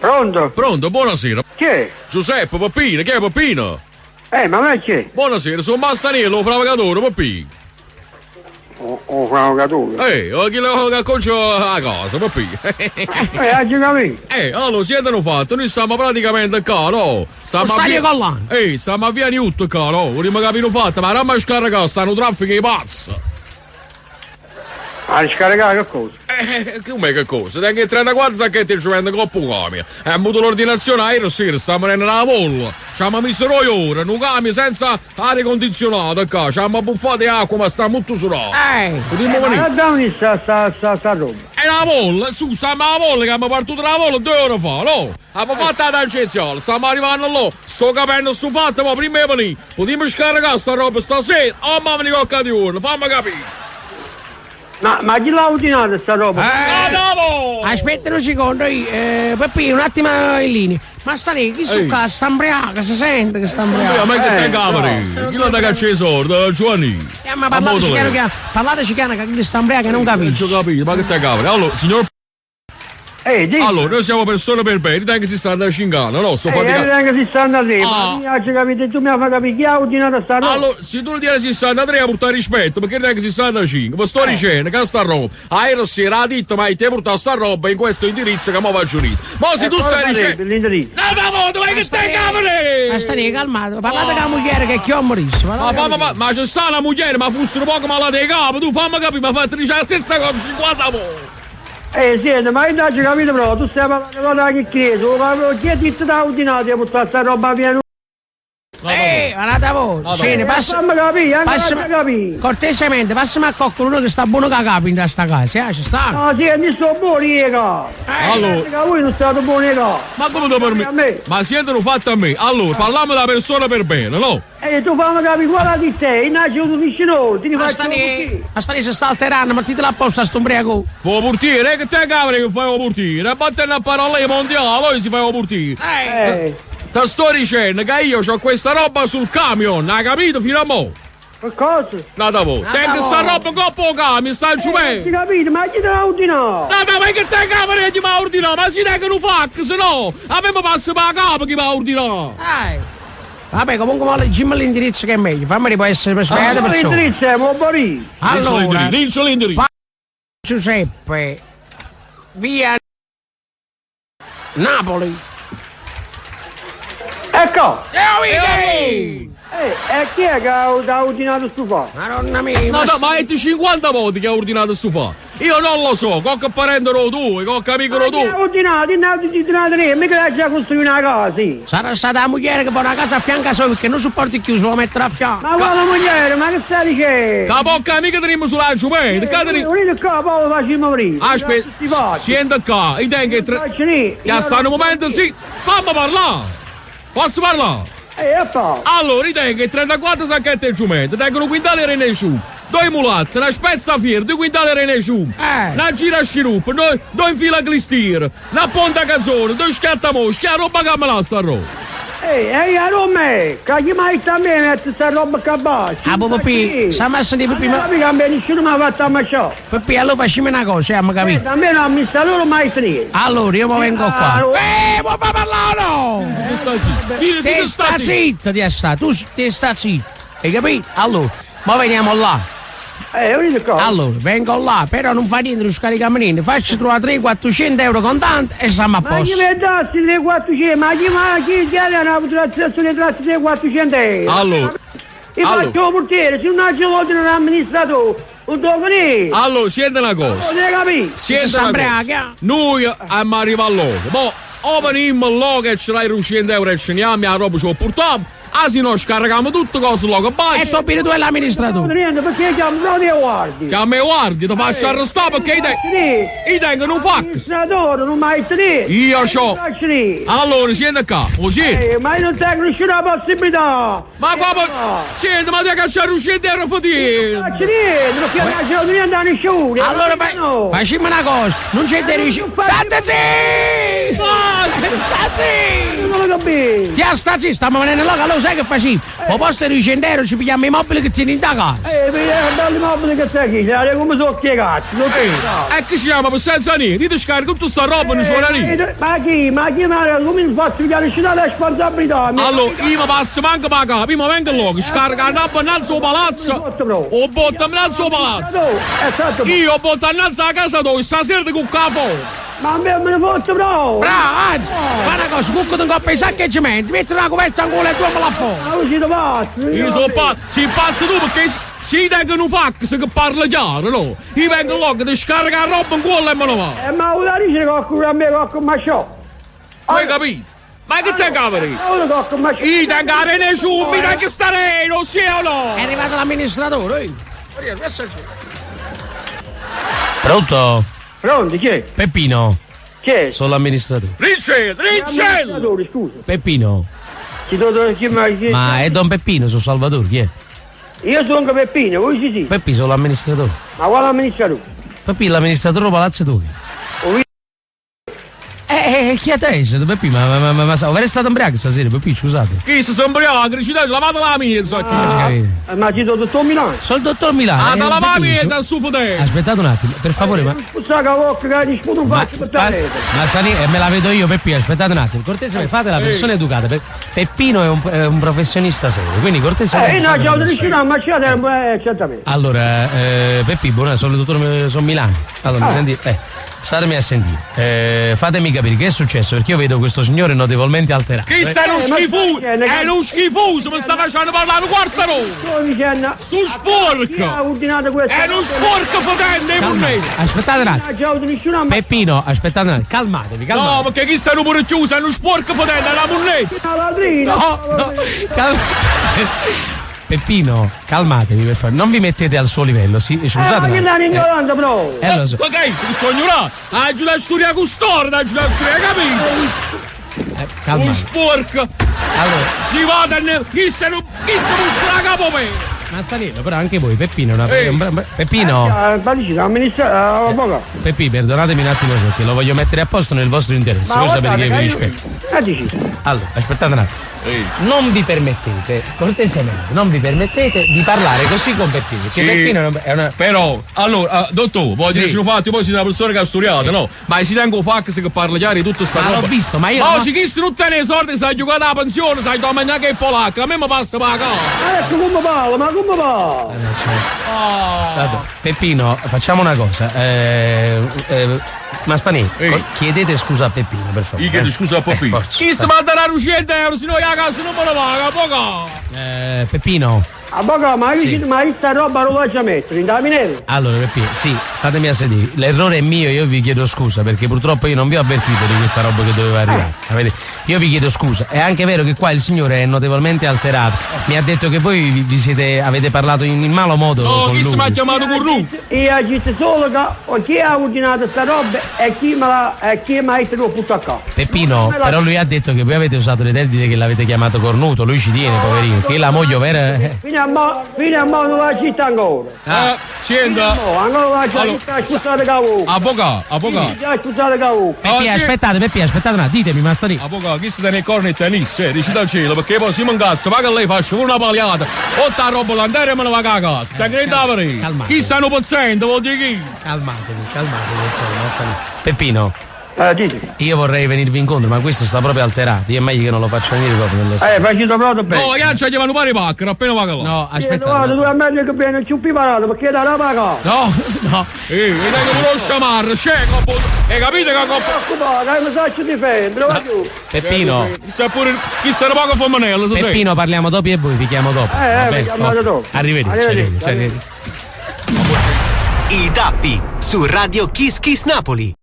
Pronto? Pronto, buonasera. Chi è? Giuseppe, Peppino, chi è Peppino? Ma ma chi è? Buonasera, sono Mastaniello, fravacatore, Peppino. O fravacatore? Oh, chi lo che acconcia a casa, Peppino. Hai capito? Allora, siete hanno fatto, noi stiamo praticamente qua, no? Stiamo Lo a stadio via... Collano. Stiamo a via Newt qua, no? Vogliamo capire fatto, ma ramma scaricare, stanno traffico di pazzo. A scaricare che cosa? Come che cosa? Tengo 34 sacchetti ci vende coppo camion. È avuto l'ordinazione aereo sera, stiamo nella bolla. Ci abbiamo messo noi ora, un camion senza aria condizionata qua. Ci abbiamo buffato acqua, ma sta molto surato. Potremmo Ma venire. dove sta sta sta sta roba? È la bolla, su, stiamo alla bolla che abbiamo partito la bolla 2 ore fa, no? Abbiamo fatto la tangenziale, stiamo arrivando là. Sto capendo sto fatto, ma prima di venire. Potremmo scaricare sta roba stasera, o mamma di cocca di urlo, fammi capire. Ma chi l'ha ordinata sta roba? Aspetta un secondo, Peppino, un attimo in linea. Ma sta lì, chi su qua sta imbriaca, si sente che sta imbriaca. Ma che te cavoli? Chi l'ha da caccia i soldi? Giovanni. Ma parlateci chiaro che parlateci chiaro che chi sta imbriaca non capisce. Non ho capito, ma che te cavoli? Allora, signor Allora, noi siamo persone per bene, tengo 65 anni, no? Sto faticando. Anche 63, ma mi hai capito, tu mi hai fatto capire chi ha ordinato sta roba. Allora, se tu tieni 63 a portare rispetto, perché tengo 65, ma sto dicendo che sta roba, aereo si era detto, ma ti portato sta roba in questo indirizzo che mo faccio unito. Ma se tu stai dicendo... L'indirizzo. No, no, ma che stai cavoli? Ma stai lì, calmato, parlate con la moglie che chi ho morisse. Ma c'è sta la moglie, ma fossero poco malate di capo, tu fammi capire, ma fatti dice la stessa cosa 50 volte. Senti, ma io non ho capito però, tu stai parlando da che chiesa, chi è detto da ordinato a portare sta roba via? Guardate voi, sì, passa, fammi capire, passa, capire. Cortesemente, passami a qualcuno che sta buono con la capo in questa casa, ci sta? No, sì, non sto buono io, Allora, voi non state buoni, Ma come te permetti? Ma siete fatto a me, allora, parliamo da persona per bene, no? Tu fammi capire qual è di te, innanzi tu vicino, ti faccio così. Ma sta lì si sta alterando, mettitela apposta sto ubriaco. Fai il portiere, che te cavoli che fai il portiere? Battendo a parola mondiale, poi si fa il portiere. Ti sto dicendo che io ho questa roba sul camion, hai capito fino a mo'? Che cosa? Nada voi. Tengo sta roba coppo camion, sta giù bene. Non ti capito, ma chi te l'ha ordinato? Nada, ma che te cavolo ti mi ha ordinato? Ma si tengono un fax, no? A me mi passa per la capo chi mi ha ordinato. Vabbè, comunque mo leggimi l'indirizzo che è meglio. Fammi può essere sbagliata persona. L'indirizzo è mo morì. Allora, l'indirizzo. Giuseppe, via Napoli. Ecco! E chi è che ha ordinato sto fatto? Madonna mia! No, no, ma è 50 volte che ha ordinato sto fatto! Io non lo so, qualche parente lo tu, qualche amico lo tu! Ma chi ha ordinato? Io ne ho ordinato lì, mica l'ha già costruito una casa! Sarà stata la moglie che poi una casa a fianco a sua perché non supporti chiuso, lo metterà a fianco! Ma quale moglie? Ma che stai dicendo? Che poca mica teniamo sulla giumenta, che Venite qua, poi lo facciamo prima! Aspetta, senta qua, io tengo che tre... Che sta un momento, sì! Fammi parlare! Posso parlare? Allora, io tengo 34 sacchetti di giumento, tengo un quintale di rene due mulazze, una spezza fiera, 2 quintali di rene una gira scirup, due in fila clistir, una ponta canzone, 2 schiattamoschi, la roba che me la sta roba. Ehi, a Roma, che chi mai sta bene mette sta roba qua basso? Ah, Peppi, sta messa di Peppi, ma... Non nessuno mi ha fatto ammazzare. Peppi, allora facciamo una cosa, abbiamo capito. A me non mi sta loro mai niente. Allora, io mo vengo qua. Può far parlare o no? Si sta zitto. Ti sta zitto, ti sta, tu ti sta zitto. Hai capito? Allora, mo veniamo là. Allora, vengo là, però non fa niente, non scarichiamo niente. Facci trovare 300-400 euro contanti e siamo a posto. Ma chi mi dà 300-400? Ma chi ma chi ha una trazione 300-400 euro? Allora, Io faccio il portiere, se non c'è l'ordine dell'amministratore, non devo venire. Allora, senti una cosa. Non Senti una cosa. Noi abbiamo arrivato là. Mo, o veniamo là che ce l'hai 200 euro e ce ne abbiamo, la roba ce la portiamo. Ah, se no scarichiamo tutte cose là che vai. E tu tu è l'amministratore. Niente, perché chiamo proprio guardi. Chiamo i guardi, ti faccio arrestare perché io tengo un fax. Amministratore, non mai niente. Io c'ho. Allora, senti qua, così. Ma io non tengo nessuna possibilità. Ma qua, senti, ma ti cacciare 200 euro fatica. Non faccio niente, non faccio niente a nessuno. Allora facciamo una cosa, non c'è da riuscire. State zitto! Sta zitto! capito. Ti sta zitto, stiamo venendo là, allora sai che facciamo? O posto di 200 euro ci pigliamo i mobili che tieni in da casa. Eh, belli mobili che c'è qui, c'è come sono chiegati. E che si chiama per senza niente? Io ti scarico tutta sta roba, non ci vuole niente. Ma chi? Ma chi? Ma come mi faccio pigliare nessuna responsabilità? Allora, io mi passo manco per capo, io mi vengo là, che scarica la roba innanzi al palazzo. O botta innanzi al palazzo. Io botto innanzi alla casa tua, stasera ti cucca fuori. Ma a me me ne fotte bravo! Bravo, anzi, fa una cosa, cucco in coppa i sacchi e cemento, metti una coperta ancora e tu me la fuori. Ma voi siete pazzi! Io sono pazzo, sei pazzo tu perché si tengono un fax che parla chiaro, no? Io vengo là che ti scarica la roba in culo e me ne va. Eh, ma vuoi dire che a me qualche masciò? Hai capito? Ma che te cavoli? Ma qualche masciò? Io tengo la rene su, mi tengo stare, non sì o no? È arrivato l'amministratore, eh. Pronto? Pronto, chi è? Peppino, Chi è? sono l'amministratore. Ricel, Ricel! Amministratore, scusa. Peppino, Chi do- chi ma- chi- ma è Don Peppino, sono Salvatore, chi è? Io sono anche Peppino, voi ci siete. Peppi, sono l'amministratore. Ma quale amministratore? Peppi, l'amministratore del palazzo tu. Oh, Eh, chi è te? Peppi, ma, ma, ma, ma, ma, ma è stato ubriaco stasera, Peppi, scusate. Chi si imbriaca? Ci dai, lavate la mezza. Ah, ma ci do dottor Milano. Sono il dottor Milano. Ah, eh, te la Peppino, mezza, su te. Aspettate un attimo, per favore, ma. Scusa che bocca che ti sputo un Ma, faccio per ma, te. ma stani, eh, me la vedo io, Peppino, aspettate un attimo. Cortesemente, fate la persona educata. Peppino è un professionista serio, quindi cortesemente. Eh, no, fate la già ho persona- riuscito a mangiare, eh, certamente. Allora, Peppi, buona, sono il dottor sono Milano. Allora, mi senti? Statemi a sentire. Fatemi capire che è successo, perché io vedo questo signore notevolmente alterato. Chi sta è uno Eh, ma schifoso? sai che è? È uno schifoso, mi sta facendo parlare un quarto d'ora. Sto dicendo. Sto Chi ha sporco! ordinato questo? È uno sporco fotente, Calma, monnezza! aspettate un attimo. Ha già avuto nessuno a Peppino, aspettate un attimo. Calmatevi, calmatevi. No, perché chi sta pure chiuso è uno sporco fotente, è una monnezza! La ladrina! No, no, calma. Peppino, calmatevi per favore, non vi mettete al suo livello. Sì, scusate. Eh, ma ma- che l'hanno ignorante, però! lo so. Ma che? Ti sono ignorato? Hai giù da studiare con storia, hai giù da studiare, capito? Eh, Un calmate. sporco! Allora, Si va da ne... Chi sta non... Chi sta puzza la capo me? ma Staniello, però anche voi, Peppino, è una, Ehi. è un Peppino, Eh, ma dici, amministratore, avvocato. Peppi, perdonatemi un attimo perché lo voglio mettere a posto nel vostro interesse. Voi sapete che vi rispetto. Eh, dici? Allora, aspettate un attimo. Ehi. Non vi permettete, cortesemente, non vi permettete di parlare così con Peppino. Perché Sì. Peppino è una, è una- Però, allora, dottore, voglio Sì. dire, ci fatti, poi siete una persona che ha studiato, no? Ma si tengo fax che parla chiaro di tutta sta Ma roba. l'ho visto, ma io Ma non ho- oggi chi si non tiene i soldi, sa giocare la pensione, sai da mangiare che è polacca, a me mi passa per la casa. Ma ecco come parla, ma come parla? Cioè, Vabbè, Peppino, facciamo una cosa. Mastani, Ehi. chiedete scusa a Peppino, per favore. Io chiedo eh. scusa a Peppino. Forza. Chi si manderà 200 euro, se no io a casa non me la paga, poca. Peppino, Avvocato, ma Sì. io ma questa roba non la faccio mettere, in da allora Peppino, sì, statemi a sedere. L'errore è mio, io vi chiedo scusa perché purtroppo io non vi ho avvertito di questa roba che doveva arrivare. Avete? Io vi chiedo scusa. È anche vero che qua il signore è notevolmente alterato. Mi ha detto che voi vi, vi siete, avete parlato in, in malo modo No, con chi si lui. mi ha chiamato con lui? Io agito solo che chi ha ordinato sta roba e chi me la e chi mi ha detto che ho buttato qua. Peppino, però lui ha detto che voi avete usato le termini che l'avete chiamato cornuto, lui ci tiene, poverino, che la moglie vera. Fino a mo, fino a mo non la città ancora. Ah. Senta, No, ancora la Allora, città scusate cavolo. avvocato, avvocato. Già scusate cavolo. Peppi, Ah, sì. aspettate, Peppi, aspettate un attimo, ditemi, ma sta lì. Avvocato, chi si tiene i corni e tennis, cioè, dici dal cielo, perché poi si manca, ma che lei faccia pure una paliata, o ta roba l'andare e me ne va a casa, sta gridando calmate. Chi sta un paziente, vuol dire chi? Calmatevi, calmatevi, per favore, ma sta lì. Peppino, Dite. io vorrei venirvi incontro, ma questo sta proprio alterato. Io è meglio che non lo faccio venire proprio nello stadio. Facito proprio bene. No, io ci chiamano pare pacchero, appena va là. No, aspettate. Guarda, tu ma è meglio che viene più preparato perché da roba qua. sta- No, no. Ehi, mi tengo pure lo sciamarro, c'è, coppo. Hai capito che coppo? Preoccupate, che mi faccio difendere, voglio. Peppino, Chi sta pure, chi sta poco femminello, se sei. Peppino, parliamo dopo e voi vi chiamo dopo. Va vi bene? chiamate Ok. dopo. Arrivederci, Arrivederci, arrivederci. arrivederci. I Tappi su Radio Kiss Kiss Napoli.